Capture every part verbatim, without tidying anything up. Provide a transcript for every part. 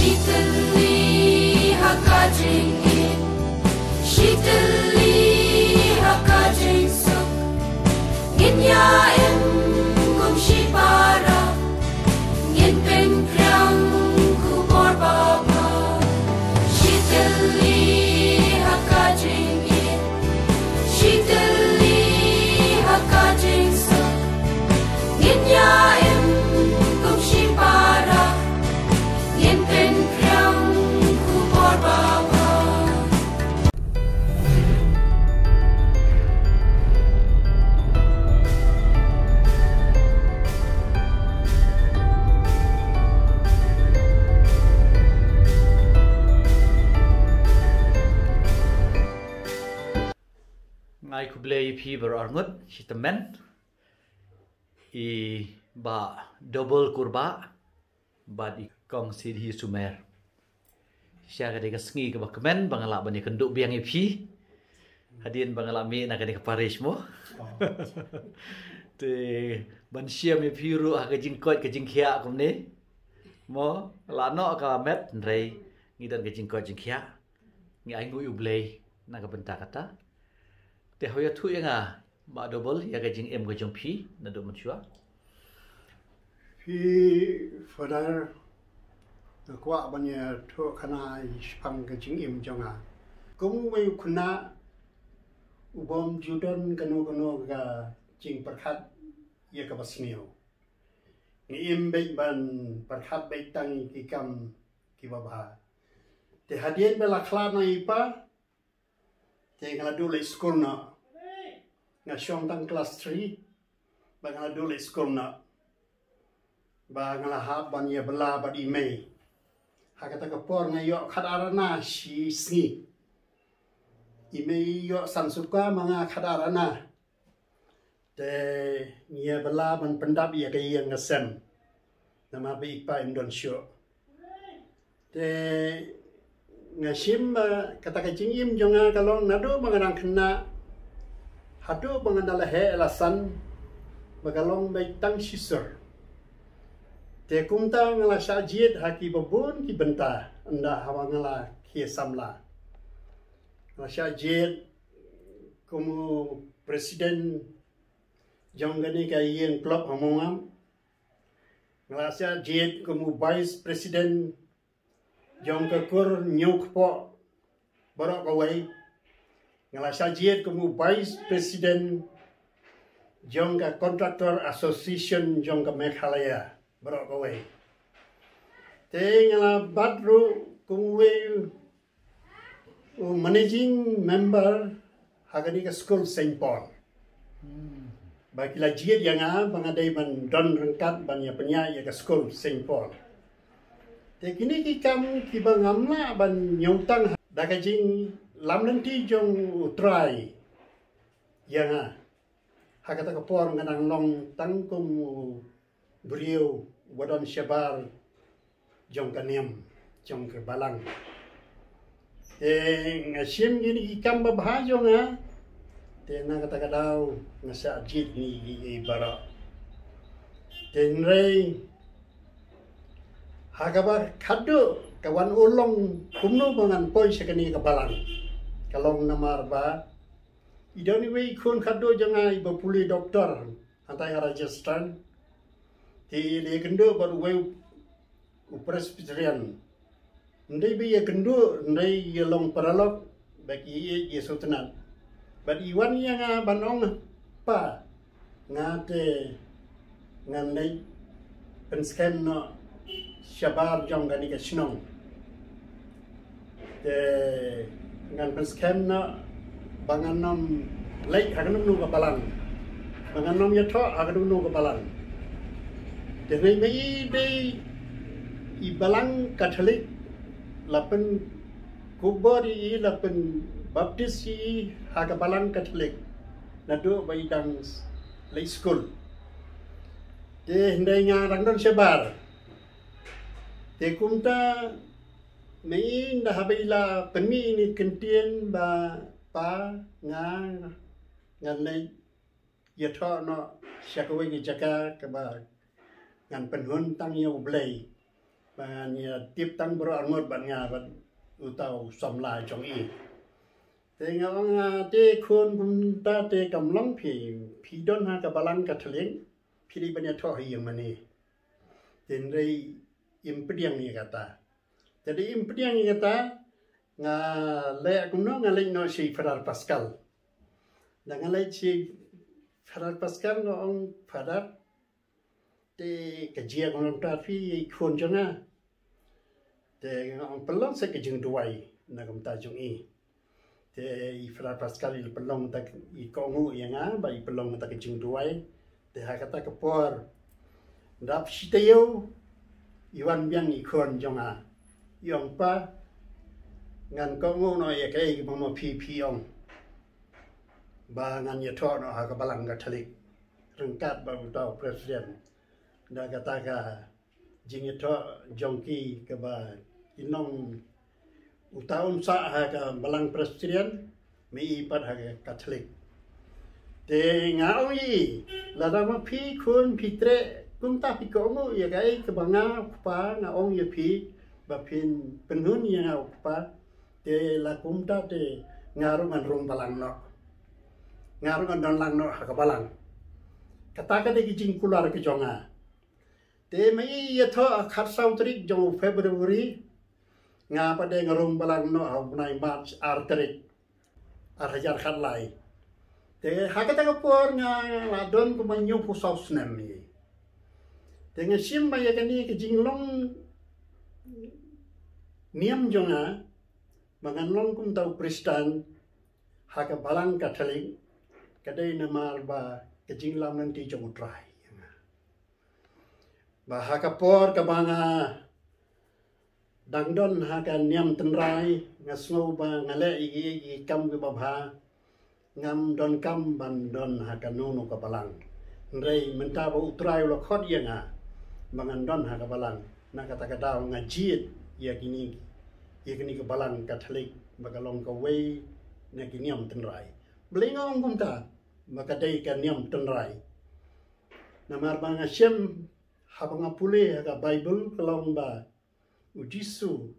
Shitylli ha ka jingim, shitylli ha ka jingsuk. Ngin ïa im kum shi para, ngin pynpriang khubor babha. Shitylli ha ka jingim, shitylli ha ka jingsuk. Ngin ïa im kum shi para, ngin pynpriang khubor babha. Nga ai khublei ïa phi baroh arngut, shi tymmen, i Bah Double Kurbah bad i Kong Siddhi Sumer. Sha kane ka sngi kaba kmen ba nga lah ban ïakynduh biang ïa phi hadien ba nga lah mih na kane ka parish mo. Te ban shim ïa phi ruh ha ka jingkoit ka jingkhiah kumne mo, la noh ka met, hynrei ngi don ka jingkoit jingkhiah. Ngi ai nguh ïa U Blei na ka bynta kata. Te haba ïathuh ïa nga, Bah Double, ïa ka jingim ka jong phi naduh mynshuwa. Phi, Father, nga kwah ban ïathuh khana shaphang ka jingim jong nga. Kum uwei u khynnah u bym ju don kano kano ka jingpyrkhat ïa kaba sniew. Nga im beit ban pyrkhat beit tang ïa ki kam kiba bha. Te hadien ba la khlad na i pa, te nga la duh leit skul noh. Nga shong tang klas three ba nga la duh leit skul noh, ba nga la hap ban ïa bylla bad i mei. Ha kata ka por nga ïoh khatar ana shi sngi. I mei i ïoh san suka, ma nga khatar ana. Te ngi ïa bylla ban pyndap ïa ka ïing ka sem, namar ba i pa im don shuh. Te nga shim ba kata ka jingim jong nga ka long naduh ba nga dang khynnah haduh ba nga dang la heh la san, ba ka long beit tang shisha. Te kumta nga la shah jied ha kiba bun ki bynta ynda haba nga la khie samla. Nga la shah jied kum u president jong kane ka ïing club ha Mawngap. Nga la shah jied kum u vice president jong ka kur ñiew kpoh baroh kawei. Nga la shah jied kum u vice president jong ka Contractor Association jong ka Meghalaya baroh kawei. Te nga la bat ruh kum uwei u managing member ha kane ka skul Saint Paul. Ba ki la jied ïa nga ba nga dei ban don ryngkat ban ïa pynïaid ïa ka skul Saint Paul. Te kine ki kam kiba ngam lah ban ñiewtang da ka jinglamlynti jong U Trai ïa nga. Ha kata ka por nga dang long tang kum u briew ba don shabar jong ka niam jong ka balang. Te nga shim kine ki kam babha jong nga. Te na kata ka daw nga shah jied kine kiei baroh. Te hynrei ha kaba khatduh ka wan urlong kumno ba ngan poi sha kane ka balang, ka long namar ba i don iwei i khun khatduh jong nga iba pule doktor hangtai ha Rajasthan. Te i la ïakynduh bad uwei u Presbyterian. Ym dei ba i ïakynduh, ym dei, i long paralok, ba ki ïeit, i sngewtynnat. Bad i wan ïa nga ban ong, pa, nga te ngan leit pynskhem noh shabar jong kane ka shnong. Te ngan pynskhem noh ba ngan ym leit ha kano kano ka balang, ba ngan ym ïathoh ha kano kano ka balang. Te hynrei ma i dei i balang Katholik, la pynkupbor ïa i, la pynbaptis ïa i ha ka balang Katholik naduh ba i dang leit skul. Te hynrei nga dang don shabar. Te kumta ma i ynda haba i la pynmih ïa kane ka ktien ba, pa, nga ngan leit ïathoh noh sha kawei ka jaka kaba ngan pynhun tang ïa U Blei. Ngan ïa tip tang baroh arngut bad nga bad uta u samla jong i. Te nga ong, ah, te khun, kumta te kam long phi, phi don ha ka balang Katholik, phi dei ban ïathoh ha ïing mane. Te hynrei im pdiang ïa kata. Te dei im pdiang ïa kata, nga leh kumno, nga leit noh sha i Father Pascal. Da nga leit sha i Father Pascal nga ong, Father, te ka jia kumno mynta phi ïa i khun jong nga. Te nga ong pynlong sa ka jingduwai na ka bynta jong i. Te i Father Pascal i pynlong ta i kohnguh ïa nga ba i pynlong ta ka jingduwai. Te ha kata ka por dap shi taïew i wan biang i khun jong nga. I ong pa, ngan kohnguh noh ïa kaei kaba ma phi phi ong ba ngan ïathoh noh ha ka balang Katholik ryngkat bad uta u president. Da kata ka jingïathoh jong ki kaba i nong uta um sah ha ka balang Presbyterian, me i pat ha ka Katholik. Te nga ong ïa i, lada ma phi khun phi treh kumta phi kohnguh ïa kaei kaba nga u kpa nga ong ïa phi ba phin pynhun ïa nga u kpa, te la kumta te nga ruh ngan rung balang noh. Nga ruh ngan don lang noh ha ka balang. Kata ka dei ka jingkular ka jong nga. Te ma i ïathoh ha ka khatsaw tarik jong u February, nga pat de nga rung balang noh ha u bnai March ar tarik, ar hajar khatlai. Te ha kata ka por nga la don kumba hynñiewphew saw snem ïa. Te nga shim ba ïa kane ka jinglong niam jong nga ba ngan long kumta u Khristan ha ka balang Katholik, ka dei namar ba ka jinglam lynti jong u Trai. Ba ha ka por kaba nga dang don ha ka niam tynrai, nga sngew ba nga leh ïa ki, ïa ki kam kiba bha, ngam donkam ban don ha kano kano ka balang. Hynrei mynta ba u Trai u la khot ïa nga ba ngan don ha ka balang, na kata ka daw nga jied ïa kine, ïa kine ka balang Katholik ba ka long kawei na ki niam tynrai. Balei nga ong kumta ba ka dei ka niam tynrai? Namar ba nga shem haba nga pule ha ka Baibl ka long ba u Jisu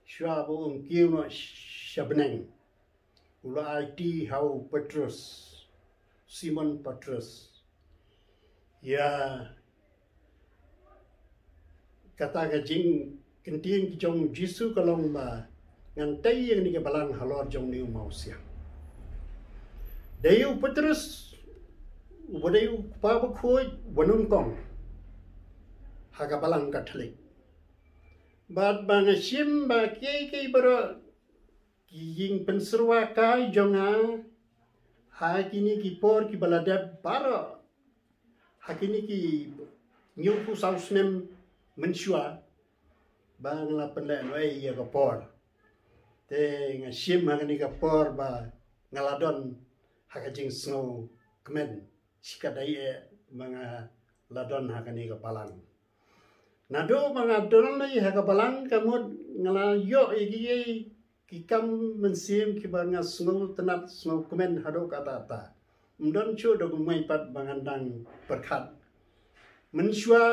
shuwa ba un kiew noh sha bneng, u la aiti ha u Petrus, Simon Petrus. Ïa kata ka jingkyntien ki jong u Jisu ka long ba ngan tei ïa kane ka balang halor jong une u mawsiang. Dei u Petrus uba dei u kpa bakhuid ba nyngkong ha ka balang Katholik. Bad ba nga shim ba kiei kiei baroh ki jingpynsyrwa kai jong nga ha kine ki por kiba la dep baroh, ha kine ki hynñiewphew saw snem mynshuwa, ba nga la pynlehnohei ïa ka por. Te nga shim ha kane ka por ba nga la don ha ka jingsngewkmen shikatdei eh ba nga la don ha kane ka balang. Naduh ba nga don ha ka balang ka mut nga la ïoh ïa ki, ki kam mynsiem kiba nga sngewtynnat sngewkmen haduh katta katta. Ym don shuh da kumwei pat ba ngan dang pyrkhat. Mynshuwa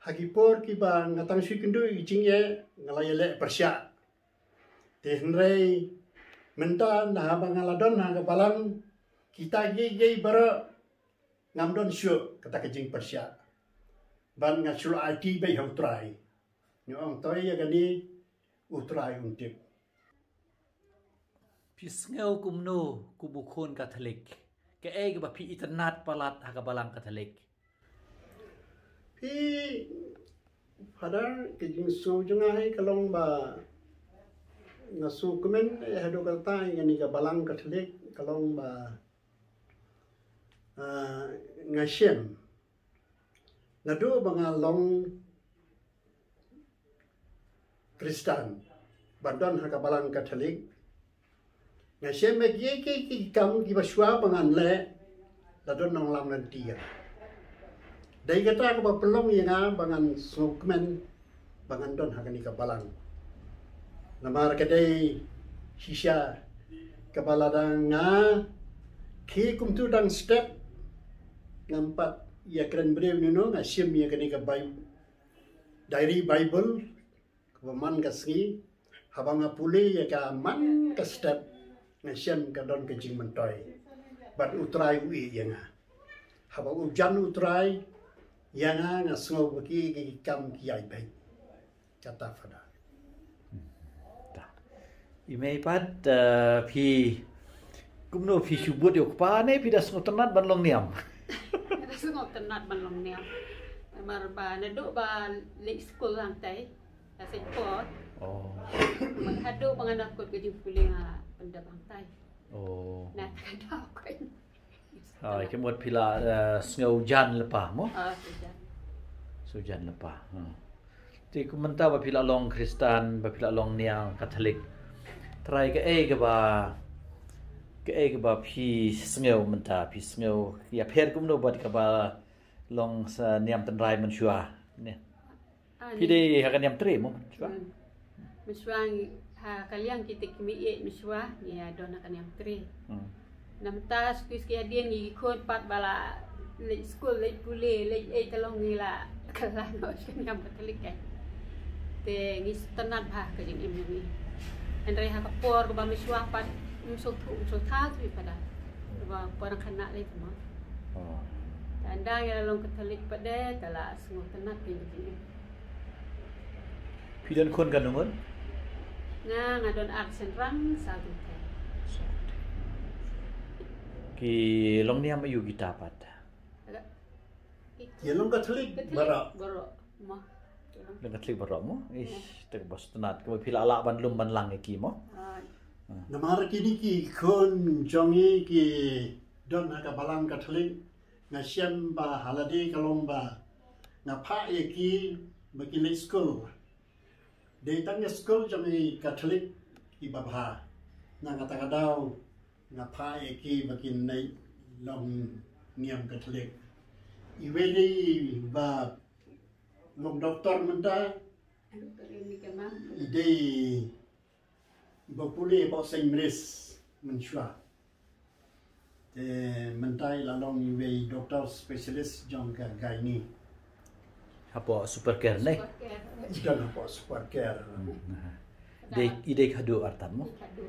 ha ki por kiba nga tang shu ïakynduh ïa ki jingeh nga la ïaleh pyrshah. Te hynrei mynta na haba nga la don ha ka balang, kita kiei kiei baroh ngam don shuh kata ka jingpyrshah. Bad nga shu la aiti beit ha u Trai. Nga ong to ïa kane u Trai un tip. Phi sngew kumno kum u khun Katholik? Kaei kaba phi itynnad palat ha ka balang Katholik? Phi, Father, ka jingsngew jong nga hi ka long ba nga sngewkmen eh haduh katta ïa kane ka balang Katholik ka long ba, ah, nga shem naduh ba nga long Khristan, ba don ha ka balang Katholik. Nga shem ba kiei kiei ki kam kiba shuwa ba ngan leh la don nonglam lynti ïa nga. Dei kata kaba pynlong ïa nga ba ngan sngewkmen ba ngan don ha kane ka balang. Namar ka dei shisha kaba lada nga khie kumto dang step, ngam pat ïakren briew ïano, nga shim ïa kane ka Baib-, Diary Bible, kaba man ka sngi, haba nga pule ïa ka man ka step, nga shem ka don ka jingmyntoi. Bad U Trai u ïeh ïa nga. Haba u jan U Trai ïa nga, nga sngew ba ki, ki kam ki ïai beit. Kata Father. I mei pat, eh, phi kumno phi shu bud ïa u kpa ne phi da sngewtynnat ban long niam? Da sngewtynnat ban long niam. Namar ba naduh ba leit skul hangtai, da sait por. Oh. Haduh ba nga nang kut ka jingpule nga pyndep hangtai. Oh. Na ta ka daw ko. Ah, ki mut phi la, eh, sngew jan lypa mo? Ah, sudah. Sngew jan lypa. Hmm. Te kumta ba phi la long Khristan, ba phi la long niam Katholik. Trai kaei kaba, kaei kaba phi sngew mynta, phi sngew ïapher kumno bad kaba long sa niam tynrai mynshuwa. Ne. Ah, Phi dei ha ka niam tre mo mynshuwa. Hmm. Mynshuwa ngi, ha ka liang kita ki mei ïeit mynshuwa ngi ïa don ha ka niam tre. Hmm. Namta sku sku hadien ngi khun pat ba la leit skul, leit pule, leit ei, ka long ngi la kylla noh sha ka niam Katholik kan. Te ngi sngewtynnat bha ka jingim jong ngi. Hynrei ha ka por kaba mynshuwa pat ym sngewthuh, ym sngewthuh ïa ka da. Kaba por khynnah lei te mo. Oh. Te ynda ngi la long Katholik pat de te la sngewtynnat ka jingim. Phi don khun katno ngut? Nga, nga don ar shynrang, saw kynthei. Ki long niam aiu kita pat? Agak Ïa long Katholik baroh. Baroh. Mo. Long Katholik baroh mo? Ish, te ba sngewtynnat. Kaba phi la lah ban lum ban lang ïa ki mo? Ah, Namar kine ki khun jong ngi ki don ha ka balang Katholik, nga shem ba ha lade ka long ba nga phah ïa ki ba kin leit skul. Dei tang ïa skul jong ngi Katholik kiba bha. Na kata ka daw nga phah ïa ki ba kin leit long niam Katholik. Iwei dei ba long doktor mynta, doktor ini kemang. I dei ba pule hapoh Saint Mary's mynshuwa. Te mynta i la long iwei doctor specialist jong ka gynae. Hapoh super care ne? I don hapoh super care. I dei, i dei khadduh artat mo? Khadduh.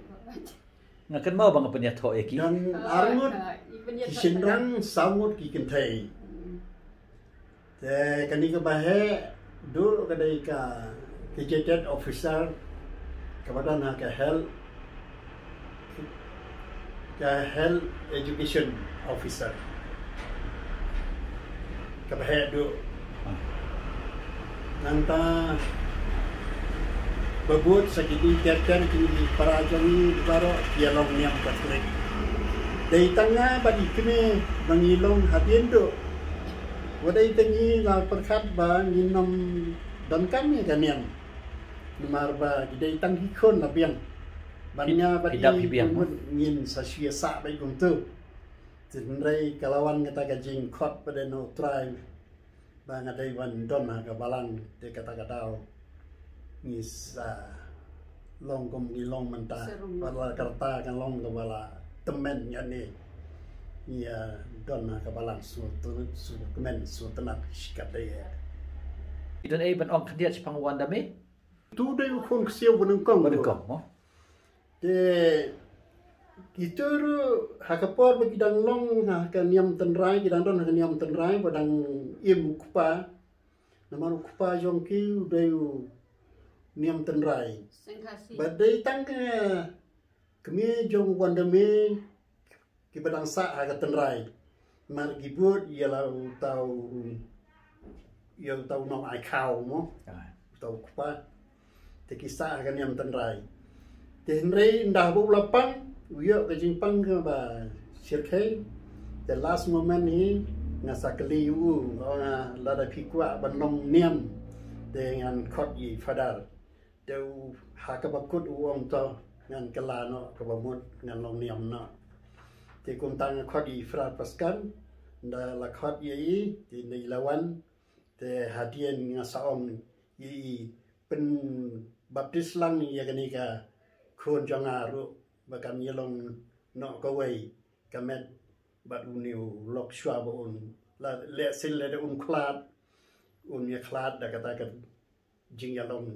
Nga kynmaw ba nga pynïathoh ïa ki. Don ar ngut, ki shynrang, saw ngut ki kynthei. Te kane kaba heh duh ka dei ka gazetted officer kaba don ha ka health, ka health education officer. Kaba heh duh. Nangta ba bud sa kine ki ter ter, kine ki para jong ngi baroh ki ïa long niam Katholik. Dei tang nga bad i kmie ba ngi long hadien duh. Wat dei tang ngi la pyrkhat ba ngin ym donkam ïa ka niam. Namar ba ki dei tang ki khun la biang. Ban nga bad i mut ngin sa shu ïa sah beit kumtu. Hynrei ka la wan kata ka jingkhot pat de na U Trai ba nga dei ban don ha ka balang, te kata ka daw ngi sa long kum ngi long mynta. Ba la ka rta ka long kaba la tymmen ïa ne. Ngi ïa don ha ka balang sngewtynnat, sngewtynnat, sngewtynnat shikatdei. I don ei ban ong khyndiat shaphang u Wanda Mei? Tu dei u khun ksiew ba nyngkong. Ba nyngkong mo? Te kitu ruh ha ka por ba ki dang long ha ka niam tynrai, ki dang don ha ka niam tynrai ba dang im u kpa. Namar u kpa jong ki u dei u niam tynrai. Ba dei tang ka kmie jong u Wanda Mei kiba dang sah ha ka tynrai. Mar ki bud ïa la uta u, ïa uta u nong ai khaw mo. Uta u kpa. Te ki sah ha ka niam tynrai. Te hynrei ynda ba u la pang, u ïoh ka jingpang kaba shyrkhei. Te last moment hi nga sa kylli u, nga ong lada phi kwah ban long niam, te ngan khot ïa i Father. Te u ha kaba kut u ong to ngan kylla noh, kaba mut ngan long niam noh. Te kumta nga khot ïa i Father Pascal, ynda la khot ïa i te ynda i la wan. Te hadien nga sa ong ïa i, pynbaptis lang ïa kane ka khun jong nga ruh ba kan ïa long noh kawei ka met bad une u lok shuwa ba un la leh sil leh da un khlad, un ïa khlad da kata ka jingïalong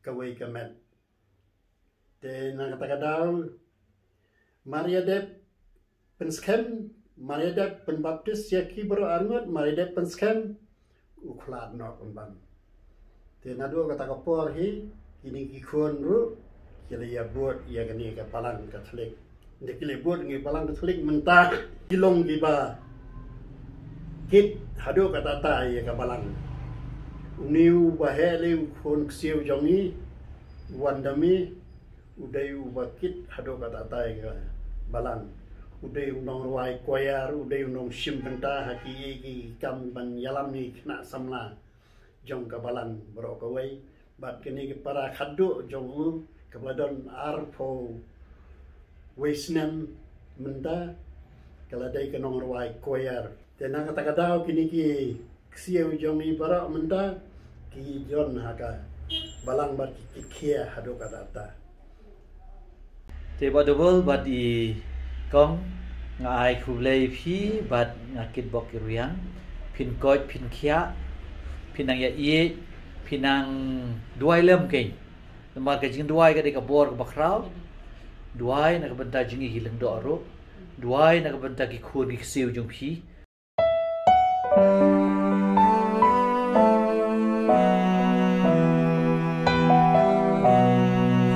kawei ka met. Te na kata ka daw, mar ïadep pynskhem, mar ïadep pynbaptis ïa ki baroh arngut, mar ïadep pynskhem, u khlad noh pynban. Te naduh kata ka por hi, kine ki khun ruh ki la ïa bud ïa kane ka Balang Katholik. Te ki la bud ïa ka Balang Katholik mynta ki long kiba kit haduh katta katta ïa ka Balang. Une uba heh lei u khun ksiew jong ngi, Wandami, u dei uba kit haduh katta katta ïa ka Balang. U dei u nongrwai choir, u dei u nongshim bynta ha ki, ki kam ban ïalam ïa ki khynnah samla jong ka Balang baroh kawei. Bad kine ki para khadduh jong u, kaba la don arphew wei snem mynta, ka la dei ka nongrwai choir. Te na kata ka daw kine ki ksiew jong ngi baroh mynta ki don ha ka Balang bad ki kit khia haduh katta katta. Te Bah Double bad i kong, nga ai khublei ïa phi bad nga kitbok ki rwiang. Phin koit, phin khiah, phin nang ïa ïeit, phin nang duwai lem keiñ. Namar ka jingduwai ka dei ka bor kaba khraw. Duwai na ka bynta jong ngi ki lyngdoh ruh. Duwai na ka bynta ki khun ki ksiew jong phi.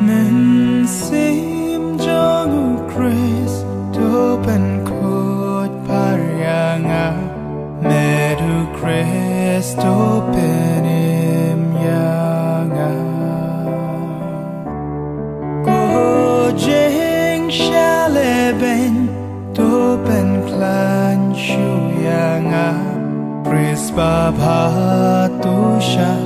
Mynsiem jong u Khrist to pynkhuid pyrshah ïa nga. Met u Khrist to pynim ïa nga. Ko jingshah lehbeiñ to pynkhlaiñ shuh ïa nga. Khrist ba bha to shah